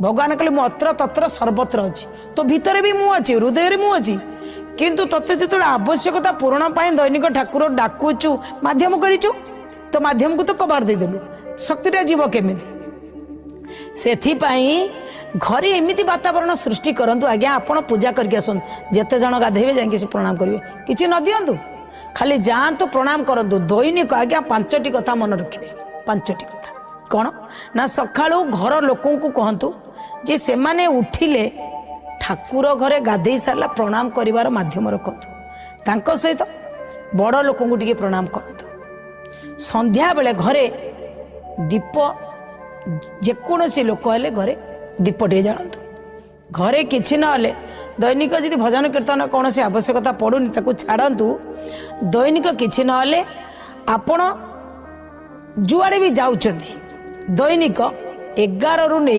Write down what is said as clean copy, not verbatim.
ଭଗବାନ କହିଲେ ମୁଁ ଅତ୍ର ତତ୍ର ସର୍ବତ୍ର ଅଛି, ତୋ ଭିତରେ ବି ମୁଁ ଅଛି, ହୃଦୟରେ ମୁଁ ଅଛି। କିନ୍ତୁ ତତେ ଯେତେବେଳେ ଆବଶ୍ୟକତା ପୂରଣ ପାଇଁ ଦୈନିକ ଠାକୁର ଡାକୁଛୁ, ମାଧ୍ୟମ କରିଛୁ, ତ ମାଧ୍ୟମକୁ ତ କବାଟ ଦେଇଦେଲୁ, ଶକ୍ତିଟା ଯିବ କେମିତି? ସେଥିପାଇଁ ଘରେ ଏମିତି ବାତାବରଣ ସୃଷ୍ଟି କରନ୍ତୁ ଆଜ୍ଞା। ଆପଣ ପୂଜା କରିକି ଆସନ୍ତୁ, ଯେତେ ଜଣ ଗାଧେଇବେ ଯାଇକି ସେ ପ୍ରଣାମ କରିବେ, କିଛି ନ ଦିଅନ୍ତୁ, ଖାଲି ଯାଆନ୍ତୁ ପ୍ରଣାମ କରନ୍ତୁ। ଦୈନିକ ଆଜ୍ଞା 5ଟି କଥା ମନେ ରଖିବେ। 5ଟି କଥା କ'ଣ ନା, ସକାଳୁ ଘର ଲୋକଙ୍କୁ କହନ୍ତୁ ଯେ ସେମାନେ ଉଠିଲେ ଠାକୁର ଘରେ ଗାଧେଇ ସାରିଲା ପ୍ରଣାମ କରିବାର ମାଧ୍ୟମ ରଖନ୍ତୁ। ତାଙ୍କ ସହିତ ବଡ଼ ଲୋକଙ୍କୁ ଟିକେ ପ୍ରଣାମ କରନ୍ତୁ। ସନ୍ଧ୍ୟାବେଳେ ଘରେ ଦୀପ, ଯେକୌଣସି ଲୋକ ହେଲେ ଘରେ ଦୀପଟିଏ ଜାଳନ୍ତୁ। ଘରେ କିଛି ନହେଲେ ଦୈନିକ ଯଦି ଭଜନ କୀର୍ତ୍ତନ କୌଣସି ଆବଶ୍ୟକତା ପଡ଼ୁନି, ତାକୁ ଛାଡ଼ନ୍ତୁ। ଦୈନିକ କିଛି ନହେଲେ ଆପଣ ଯୁଆଡ଼େ ବି ଯାଉଛନ୍ତି, ଦୈନିକ 11ରୁ ନେଇ